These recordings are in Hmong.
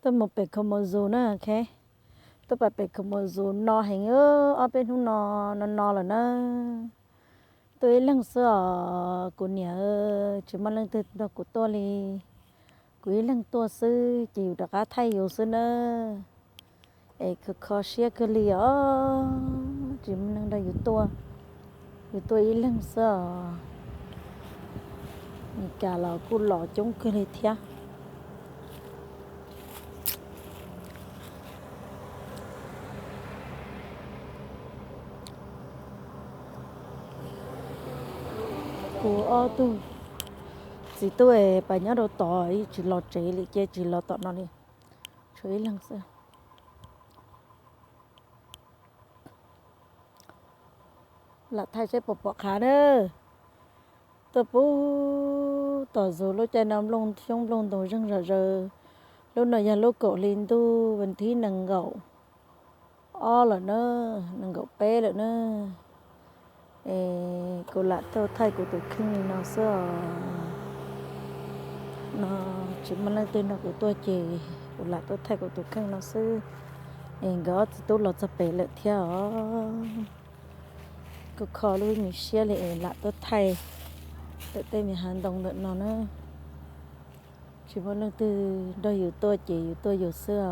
Tuaj mus pem Kho Mus Zus na, ok. Tuaj pem Kho Mus Zus no heev, ob peb hnub no no no lawm na. Tuaj ib leeg xwb os kuv niam, tsis muaj leej twg nrog kuv tuaj li. Kuv ib leeg tuaj xwb ces yus rov qab thaij yus xwb na. Es kho kho siab kawg li os, tsis muaj neeg nrog yus tuaj, yus tuaj ib leeg xwb os. Meskas los kuj los coob kawg li thiab. Kuv ob tug txiv tub es pas nyob rau tod, yeej tsis los tsev li, ces tsis los tom no li, tshuav ib leeg xwb. Lam thaij seb puas pom qhav na. Tuaj puag tom Zus lub caij no nplooj xyoob nplooj ntoo zeeg zom zaws. Lub no yog lub kaum hli ntuj vas thib nees nkaum ob lawm na, nees nkaum peb lawm na. Es kuv lam tuaj thaij kuv tus kheej li no xwb os. No tsis muaj leej twg nrog kuv tuaj ces kuv lam tuaj thaij kuv tus kheej no xwb. Es nkawd ob txiv tub los txog pem lawm thiab os. Kuv kho lub me siab li es lam tuaj thaij ntawm tej me hav ntoo ntawm no na. Tsis muaj leej twg nrog yus tuaj ces yus tuaj yus xwb os.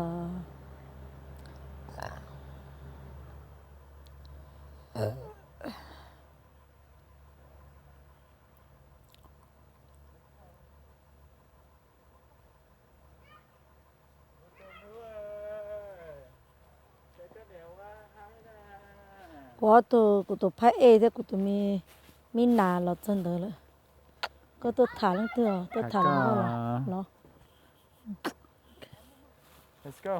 Kuv ob tug, kuv tus phab ej thiab kuv tus me, me nas los txog ntawd lawm. Koj tuaj tham leej twg os? Tuaj tham los? Let's go.